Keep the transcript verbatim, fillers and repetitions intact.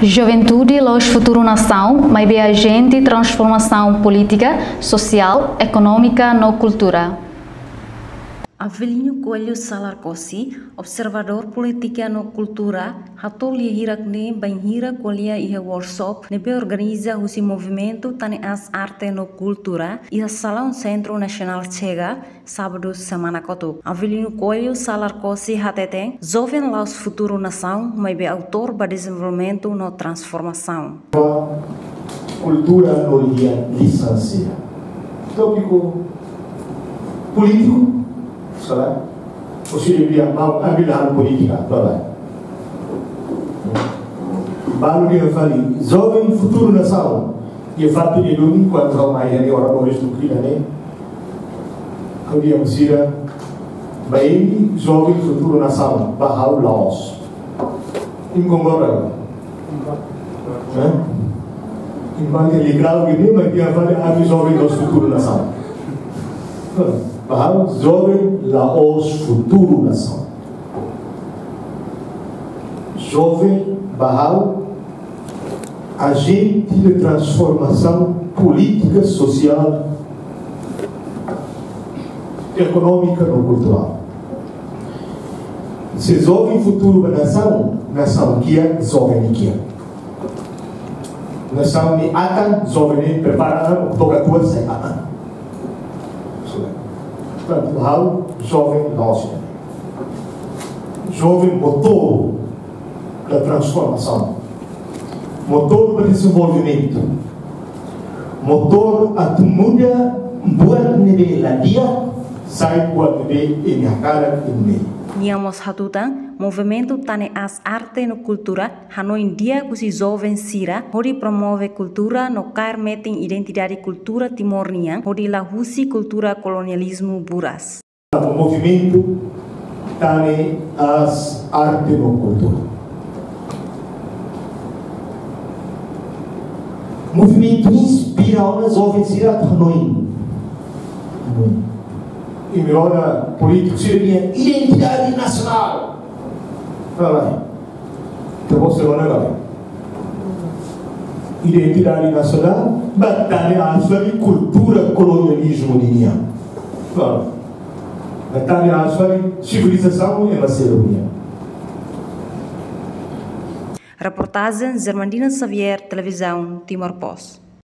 Juventude la'ós futuru nasaun, maibé ajente transformasaun polítika, sosiál, ekonómika no kultura. Avelino Coelho Salarkosi, observadór polítika no kultura, hato'o lia hirak-ne'e bainhira ko'alia iha workshop ne'ebé organiza husi Movimentu Tane Aas Arte no Kultura iha Salaun Sentru Nasionál Chega, Sábadu semana kotuk. Avelino Coelho Salarkosi hateten, joven la'ós futuru nasaun, maibé autór ba dezenvolvimentu no transformasaun. Kultura no lia lisansira. Tópiku polítiku, salah. Ou seja, dia mau ambil hal polítika, salah. Balu nia fali, joven futuru nasaun. Iha fatin ida duni, kuandu ha'u mai iha ne'e, oradores do Kila ne'e, ha'u dehan ba sira, ba imi joven futuru nasaun, ba ha'u la'ós. Imi konkorda? Hã? Imi bá iha Ligrau gini, maibé iha fali ami joven la'ós futuru nasaun. Ba ha'u joven la'ós futuru nasaun. Joven ba ha'u ajente de transformasaun polítika, sosiál, ekonómika no kulturál. Se joven futuru ba nasaun, nasaun kiak, joven kiak. Nasaun nia atan, joven ne'e prepara, toka tua sai atan. Portantu, ha'u joven la'ós. Joven motór da transformasaun. Motór ba dezenvolvimentu. Motór atu muda buat ne'ebé la di'ak, sai buat ne'ebé imi hakarak imi. Nia mós hatutan, Movimentu Tane Aas Arte no Kultura hanoin di'ak husi joven sira hodi promove kultura no kaer metin identidade kultura Timor nian, hodi la husi kultura kolonializmu buras. Movimentu Tane Aas Arte no Kultura. Movimentu inspira ona joven sira atu hanoin. Hanoin. Imi rona polítiku sira-nia identidade nasionál. Fala. Ita-boot sira rona ka lae? Identidade nasionál, ba tane aas fali kultura kolonializmu ninian. Klaru. Ba tane aas fali sivilizasaun ema seluk nian. Reportajen Germandina Xavier, Televizaun Timor Post.